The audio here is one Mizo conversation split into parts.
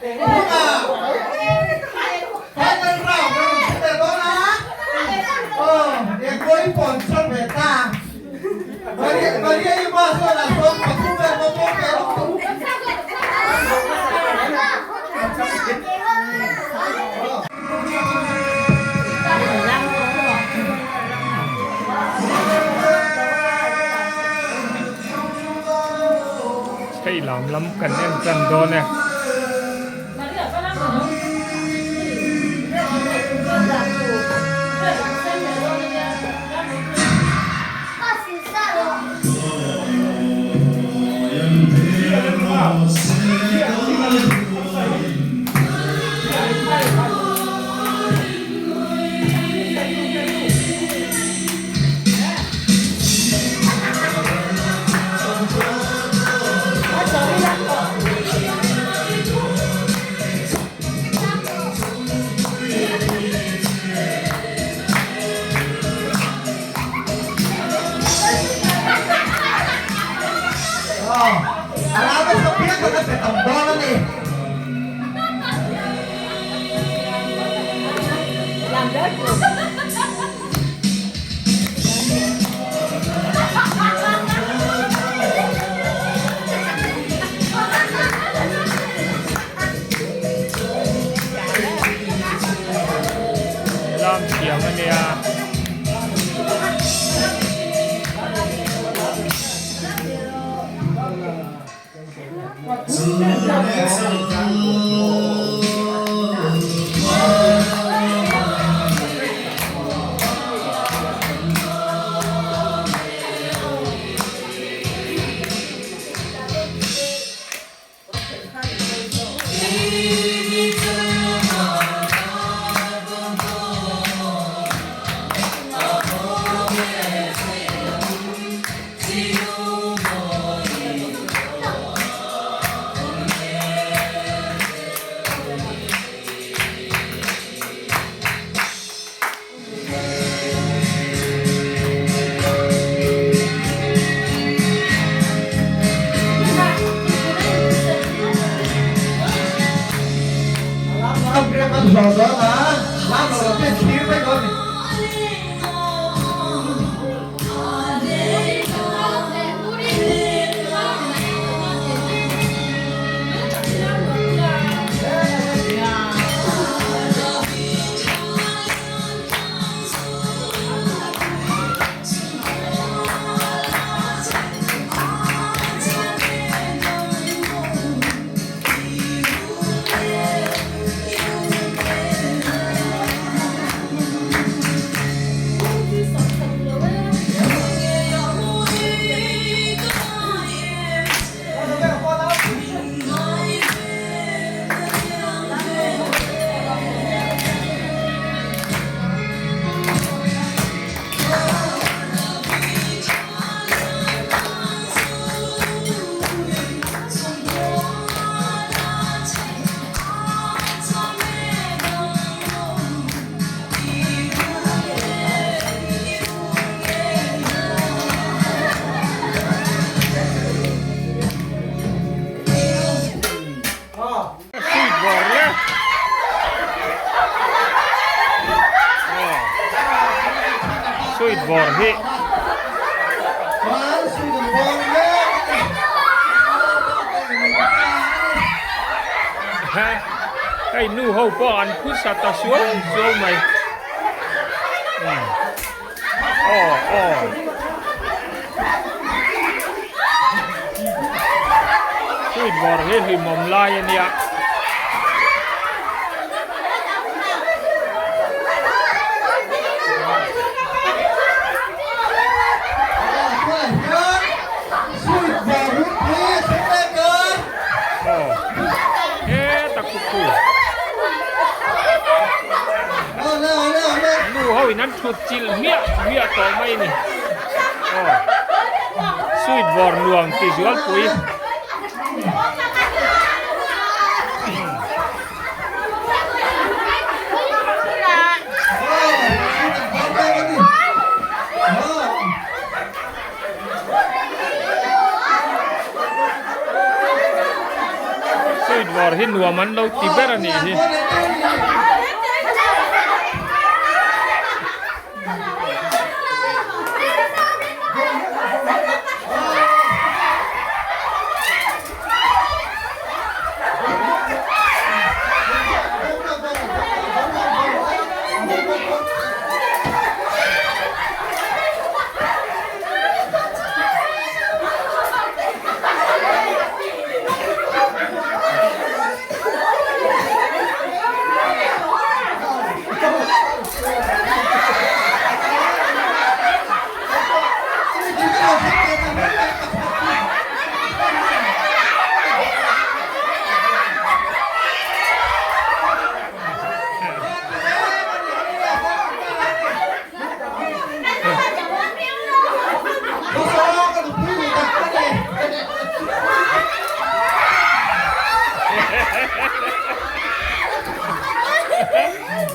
Tunah final round a rawn thlen leh dawn a, aw engpawhin pawh an chhuak ve ta. Maria Maria i pa chuan a sawm pathum vel pawh pawm ve lawk tawh. Hei lam lam kan en tan dawn e. Lam thiam a nia. Sweet bawr le. Sweet bawr hi. Hei nu ho pawh an phusa ta suau suau mai. Aw aw. Sweet bawr hi hlimawm lai a nia. Aw heta khuku. Nu ho in an thut chilh hmiah hmiah tawh mai a ni. Aw sweet bawr nuam ti zualpui. Sweet vawr hi nuam an lo ti ber a nih hi.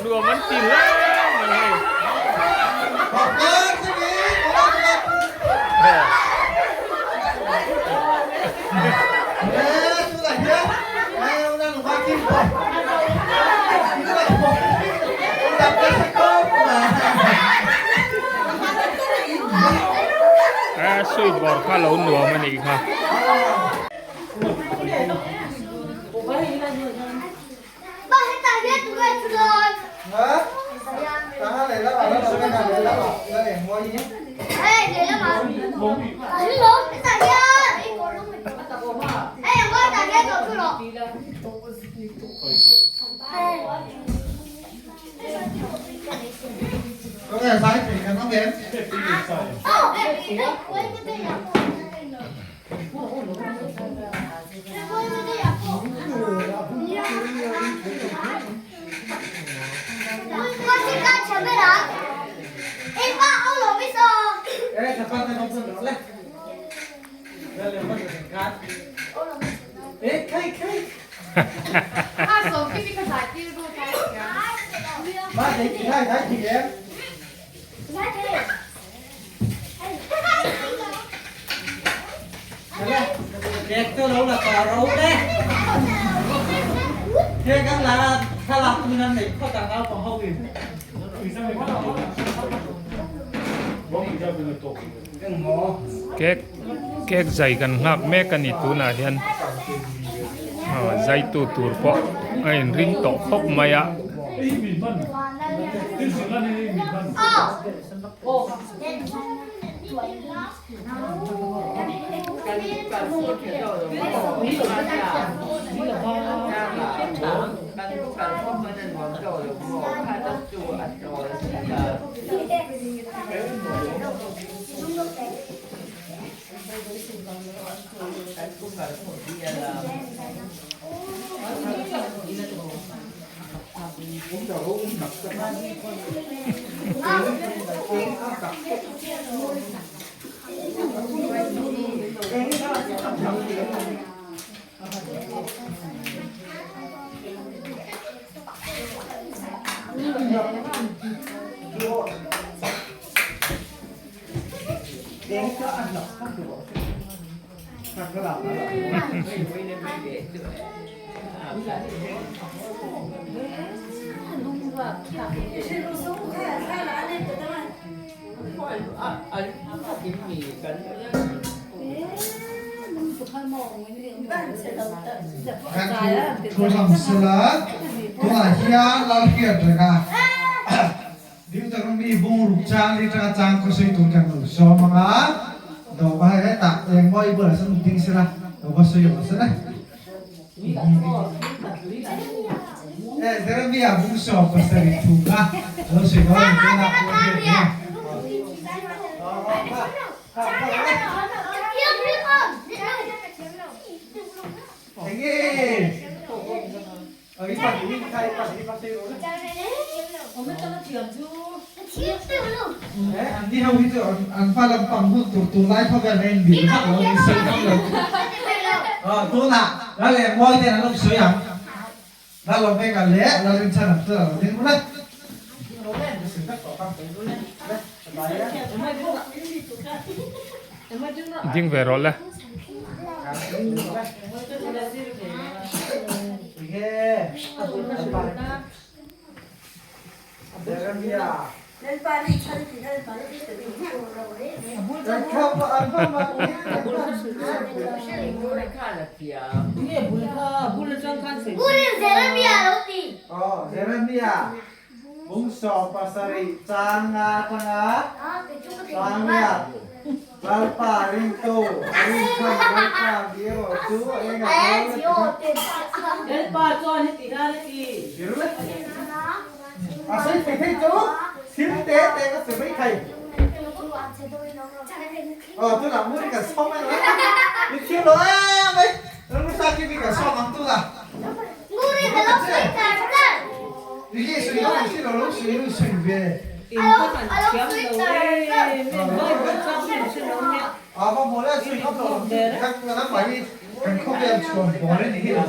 Nuam an ti hle mai hei. A sweet bawr kha lo nuam a nih kha. Cake cake zai kan nghak mek a ni tunah hian aw zai tu tur pawh a inring tawh khawp mai a. Kan thu lam sela tunah hian Lalhriat renga Deuteronomy bung ruk chang li tanga chang khaw sawi tur kan lo sawm anga do va hei hetah eng maw i bulah sawn ding sela do va sawi ang sela. Eh Jeremiah bung sawm pasarih thu kha a lo sawi dawn ang tunah Lalhriat renga. Ni ho hi chu an fa lampang hun tur tunlai khawvel a inbih vak lo in sawi ngam lo. Tunah Lal Engmawi ten an lo sawi ang. Lal Lawmvenga leh Lal Rinchhan an chu a lo ding reng. Ding ve rawh le. Enge Jeremia. Jeremia bung 17 chang nga atanga chang riat Lalpa ringtu a rinchhan Lalpa tih erawh chu a eng a dawn. A sawi thei thei chu thil te te ka sawi mai thei. Aw tunah muri kan sawm eng a, mi thiam lo em mai. Ramsa khi mi kan sawm ang tunah. Muri ka lo sawi char char. Enge sawi lo si lo lo sawi lo sawi ve. A va mawl e sawi ngam lo kan nangmah hi kan khawvel chhuan bawl a nih hi lo.